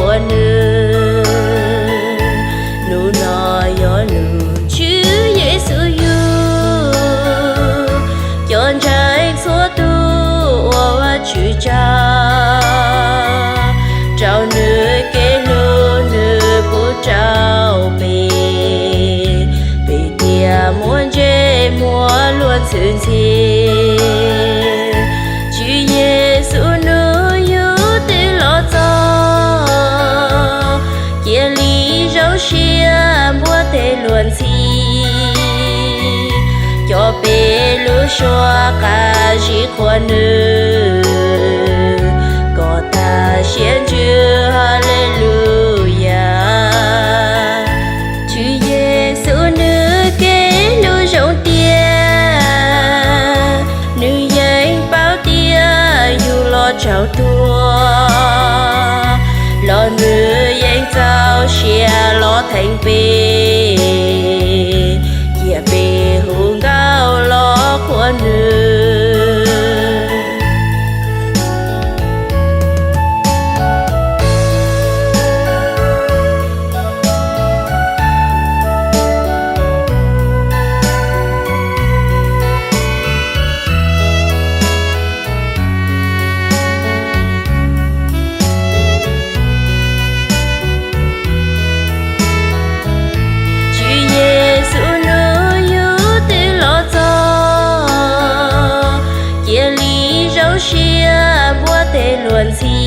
qhuas nws. Hnub no yog hnub Tswv Yexus yug, cov ntseeg txhua tus ua Vajtswv tsaug, rau nws kev hlub nws pub rau peb, peb thiaj muaj ntsej muag luag ntxhi ntxhi. Tswv Yexus nws yug twb los txog, cia li zoo siab npuab tes luag ntxhi, coj peb lub suab qab zib qhuas nws, kom tas siab ntsws Haleluyas. Tswv Yexus nws kev hlub zoo tiag, nws yeej paub tias yus los tsaus tuag, los nws yeej txaus siab los theej peb, cia peb hu nkauj los qhuas nws. Tswv Yexus nws yug twb los txog, cia li zoo siab npuab tes luag ntxhi,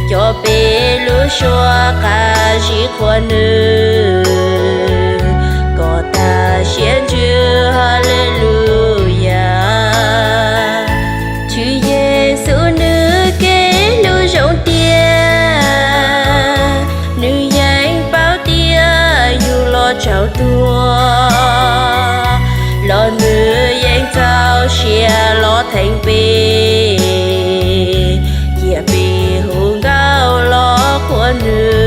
coj peb lub suab qab zib qhuas nws, kom tas siab ntsws Haleluyas. Tswv Yexus nws kev hlub zoo tiag, nws yeej paub tias yus los tsaus tuag, los nws yeej txaus siab los theej peb, cia peb hu nkauj los qhuas nws.